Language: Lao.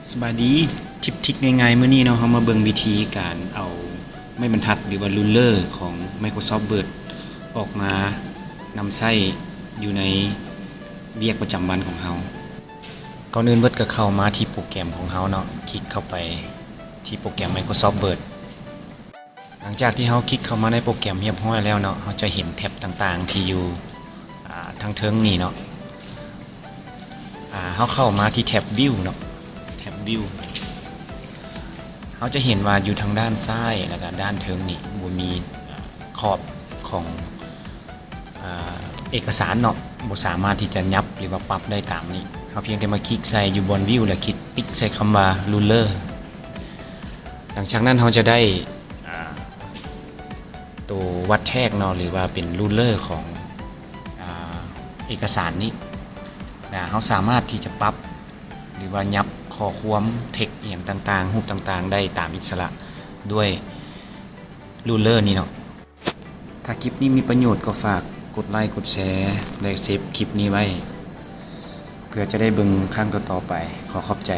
ສະບາຍດີ, ທິກນິກງ່າຍໆ ມື້ນີ້ເນາະ ເຮົາມາເບິ່ງວິທີການເອົາໄມ້ບັນທັດ ຫຼືວ່າ Ruler ຂອງ Microsoft Word ອອກມານຳໃຊ້ຢູ່ໃນວຽກປະຈຳວັນຂອງເຮົາ. ກ່ອນອື່ນເບິດກໍເຂົ້າມາທີ່ໂປຣແກຣມຂອງເຮົາເນາະ, ຄລິກເຂົ້າໄປທີ່ໂປຣແກຣມ Microsoft Word. ຫຼັງຈາກທີ່ເຮົາຄລິກເຂົ້າມາໃນໂປຣແກຣມຮຽບຮ້ອຍແລ້ວເນາະ, ເຮົາຈະເຫັນແທັບຕ່າງໆທີ່ຢູ່ ອາ ທາງເທິງນີ້ເນາະ. ອາ ເຮົາເຂົ້າມາທີ່ແທັບ View ເນາະ, ແທັບ View ເຮົາຈະເຫັນວ່າຢູ່ທາງດ້ານຊ້າຍ ແລ້ວກະດ້ານເທິງນີ້ບໍ່ມີ ອາ ຂອບຂອງ ອາ ເອກະສານເນາະ, ບໍ່ສາມາດທີ່ຈະຫຍັບ ຫຼືວ່າປັບໄດ້ຕາມນີ້. ເຮົາພຽງແຕ່ມາຄລິກໃສ່ຢູ່ບ່ອນ View ແລ້ວຄລິກຕິກໃສ່ຄຳວ່າ Ruler. ຫຼັງຈາກນັ້ນເຮົາຈະໄດ້ ອາ ໂຕວັດແທກເນາະ ຫຼືວ່າເປັນ Ruler ຂອງ ອາ ເອກະສານນີ້ນະ, ເຮົາສາມາດທີ່ຈະປັບ ຫຼືວ່າຫຍັບຂໍ້ຄວາມ text ອີ່ຫຍັງຕ່າງໆ ຮູບຕ່າງໆ ໄດ້ຕາມອິດສະຫຼະດ້ວຍ Ruler ນີ້ເນາະ. ຖ້າຄລິບນີ້ມີປະໂຫຍດກໍຝາກກົດໄລ ກົດແຊ ແລະ ເຊບຄລິບນີ້ໄວ້ ເພື່ອຈະໄດ້ເບິ່ງຄັ້ງຕໍ່ໆໄປ. ຂໍຂອບໃຈ.